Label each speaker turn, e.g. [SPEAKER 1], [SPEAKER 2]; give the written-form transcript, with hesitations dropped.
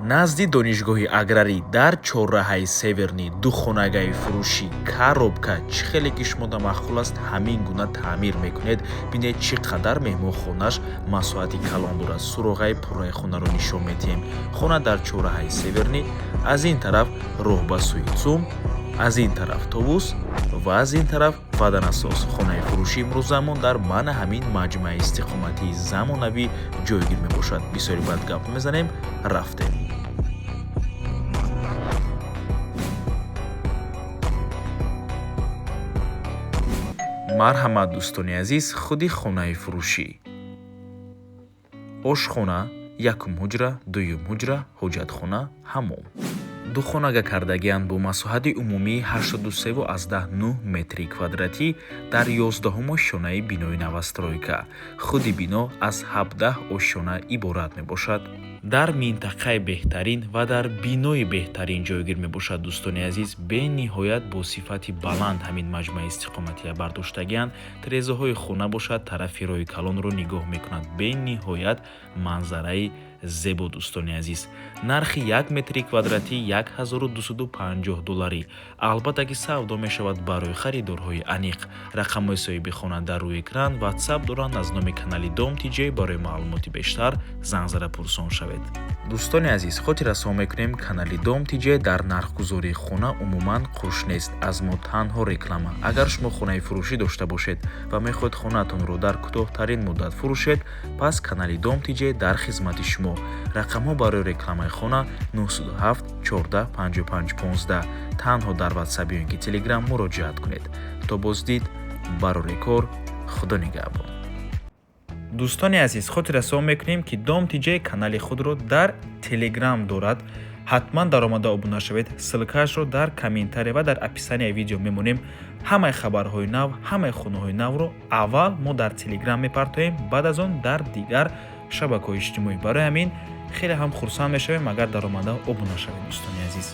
[SPEAKER 1] Назди донишгоҳи аграрӣ дар чорраҳаи Северный духонагаи фурӯшӣ коробка чӣ хеле ки шумода маъқул аст, ҳамин гуна таъмир мекунед. Бинед, чӣ қадар меҳмонхонаш масоҳати калон дорад. Суроғаи пурраи хонаро нишон медиҳем. Хона дар чорраҳаи Северный, аз ин тараф роҳ ба сӯи ЦУМ, аз ин тараф Товус ва аз ин тараф водонасос. Хонаи фурӯши имрӯзамон дар мана ҳамин маҷмӯаи истиқоматии замонавӣ ҷойгир мебошад. Бисёри баъд гап мезанем, рафтем. Марҳамат, дӯстони азиз, худи хонаи фурӯшӣ. Ошхона, якум ҳуҷра, дуюм ҳуҷра, ҳоҷатхона, ҳаммом. Духонага кардагианд бо масоҳати умумии 83,9 метри квадратӣ дар 11-ум ошёнаи бинои новостройка. Худи бино аз 17 ошёна иборат мебошад. Дар минтақаи беҳтарин ва дар бинои беҳтарин ҷойгир мебошад, дӯстони азиз. Бениҳоят бо сифати баланд ҳамин маҷмӯаи истиқоматия бардоштагианд. Тирезаҳои хона бошад, тарафи роҳи калонро нигоҳ мекунад. Бениҳоят манзараи зебо, дӯстони азиз. Нархи як метри квадратӣ 1250 долларӣ. Албатта ки савдо мешавад барои харидорҳои аниқ. Рақамҳои соҳиби хона дар рӯи экран, ватсап доранд аз номи канали Дом ТJ. Барои маълумоти бештар занг зада пурсон шавед. Дӯстони азиз, хотиррасон мекунем, канали Дом ТJ дар нархгузории хона умуман қуш нест. Аз мо танҳо реклама. Агар шумо хонаи фурӯшӣ дошта бошед ва мехоҳед хонаатонро дар кӯтоҳтарин муддат фурӯшед, пас канали Дом ТJ дар хизмати шумо. Рақамҳо барои рекламаи хона 907 14 55 15. Танҳо дар ватсап ё ин ки телеграм муроҷиат кунед. То боздид, барори кор, Худо нигаҳбон. Дӯстони азиз, хотиррасон мекунем, ки Дом ТJ канали худро дар Телеграм дорад. Ҳатман даромада обуна шавед. Ссылкаашро дар комментария ва дар описанияи видео мемонем. Ҳамаи хабарҳои нав, ҳамаи хонаҳои навро аввал мо дар Телеграм мепартоем, баъд аз он дар дигар шабакаҳои иҷтимоӣ. Барои ҳамин хеле ҳам хурсанд мешавем, агар даромада обуна шавед, дӯстони азиз.